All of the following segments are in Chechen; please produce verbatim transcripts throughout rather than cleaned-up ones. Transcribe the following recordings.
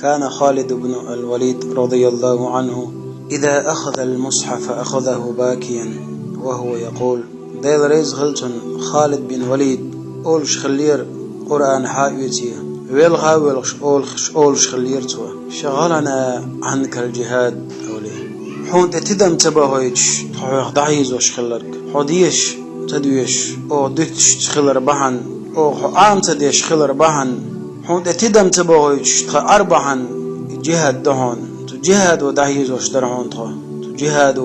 كان خالد بن الوليد رضي الله عنه إذا أخذ المصحف أخذه باكيا وهو يقول: Дела реза хилла цунна, Халид бин Валид олуш хиллера, Къуръан хьаоьций, велха а воьлхуш олуш, олуш хиллера цо: شغلنا عنك الجهاد, олий. Хьуна тӀе тидам ца бахийтуш тхо хьох дӀахьийзош хилларг, хьо дезаш ца доьшуш, оха дуьтуш ца хилар бахьана, оха хьо Ӏама ца деш хилар бахьана, хьуна тӀе тидам ца бахийтуш тхан Ӏар бахьана, и джихад ду хьуна. Цу джихадо дӀахьийзош дара хьуна тхо. Цу джихадо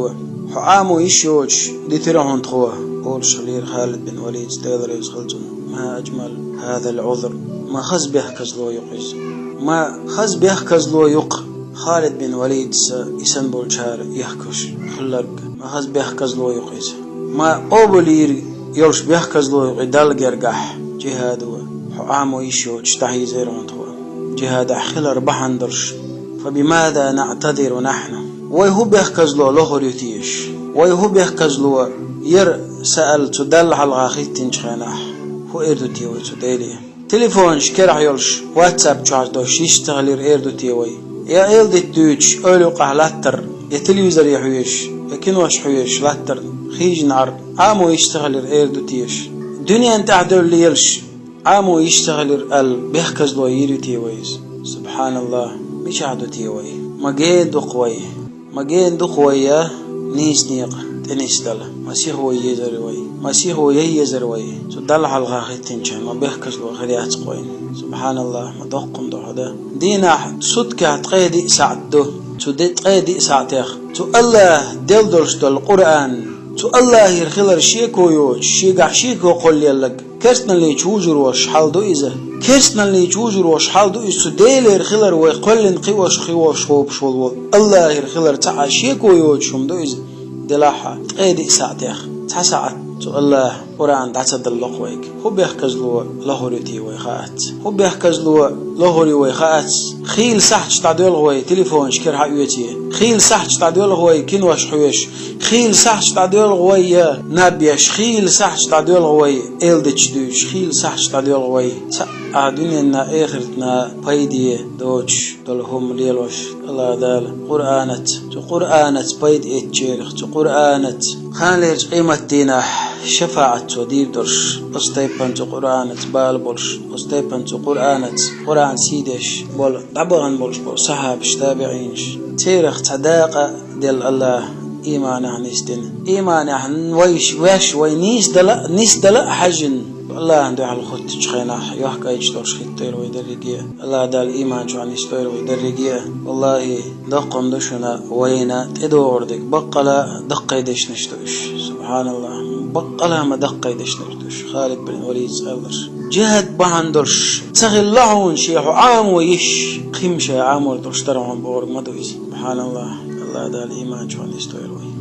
хьо Ӏамо йиш йоцуш дитира хьуна тхо, олуш хиллера Халид бин Валида, Дела реза хилла цунна. ما أجمل هذا العذر. Ма хаза бехказло ю-кх иза. Ма хаза бехказло ю-кх Халид бин Валидас и санна болчара ехкаш хилларг. Ма хаза бехказло ю-кх иза. Ма къобалйийр йолуш бехказло ю-кх и Далла гергахь, джихадо хьо Ӏамо йиш йоцуш дӀахьийзийра хьуна тхо. Джихадехь хилар бахьана долуш. فبماذا نعتذر نحن؟ Вай хӀун бехказло лохур ю теша? Вай хӀун бехказло яра, саьал цу Далла хьалха хӀиттинчу хенахь? ХӀун эр ду те вай цу Деле? Телефонаш керахь йолуш, WhatsApp чохь долуш йиш ца хилира эр ду те вай? Я эладита дуьйцуш, ойла юкъахь латтар, я телевизоре хьоьжуш, я кинош хьоьжуш латтар, хьийзина Ӏар, Ӏамо йиш ца хилира эр ду теша? Дуьненна тӀехь девлла лелаш, Ӏамо йиш ца хилира аьлла, бехказло йийр ю те вай иза? СубхьаналлахӀ, мичахь ду те вай? Ма гена ду-кх вай. Ма гена ду-кх вай я нийса некъа тӀе нисдала. Ма сихо езара вай. Ма сихо яй езара вай. Цу Далла хьалха хӀиттинчу хенахь ма бехказло хир яц-кх вайна. СубхьаналлахӀ, ма доккха хӀума ду хьо дан. Дийнахь суткех ткъе диъ сахьт ду. Цу де-, ткъе диъ сахьтех цу АллахӀа делла долуш долу Къуръан, цу АллахӀера хилар шеко йоцуш, шегахь шеко кхоллаелларг, керстаналлича вужур волуш хьал ду иза. Керстаналлича вужур волуш хьал ду иза. Цу Делера хилар вай кхоьллина кхиош, кхиош хӀопуш волу, волу АллахӀера хилар цхьа а шеко йоцуш хӀума ду иза. Делахь а, ткъе диъ сахьтех цхьа сахьт цу АллахӀа Къуръан дӀа ца далла ло-кх вайга. ХӀун бехказло лохур ю те вай, хаац. ХӀун бехказло лохур ю вай, хаац. Хийла сахьташ дӀадоьлху вай телефонаш кара хьаоьций. Хийла сахьташ дӀадоьлху вай кинош хьоьжуш. Хийла сахьташ дӀадоьлху вай я наб еш, хийла сахьташ дӀадоьлху вай эладиташ дуьйцуш, хийла сахьташ дӀадоьлху вай цхьа а дуьненна, эхартна пайде доцуш долу хӀума лелош. АллахӀа Дала Къуръанаца, цу Къуръанаца пайда эцначарах, цу Къуръанаца кханалерчу къематдийнахь шафаӀат Цо дийр долуш, оцу тайпана цу Къуръанаца бала болуш, оцу тайпана цу Къуръанаца, Къуръан сий деш болу, дӀабахана болуш болу сахьабаш, табиӀинаш. Церах цхьа дакъа делла АллахӀа ийманехь нисдина. Ийманехь вайш, ваьш вай нийсдала, нисдала а хьаьжжина, АллахӀана дуьхьал хӀуттучу хенахь йохкайчу долуш хӀиттойла вай дерриге а. АллахӀа Дала ийман чохь нисдойла вай дерриге а. ВаллахӀи, доккха хӀума ду шуна вайна тӀедогӀур дерг. Баккъала даккхий дешнаш ду уьш. СубхьаналлахӀ. Баккъала ма даккхий дешнаш ду уьш. Халид бин Валид цӀалларш. Джихад бахьана долуш ца хилла хьуна шен хьо Ӏамо йиш, кхин шайн Ӏамор долуш дара хьуна бохург ма ду иза. СубхьаналлахӀ. АллахӀа Дала ийман чохь нисдойла вай.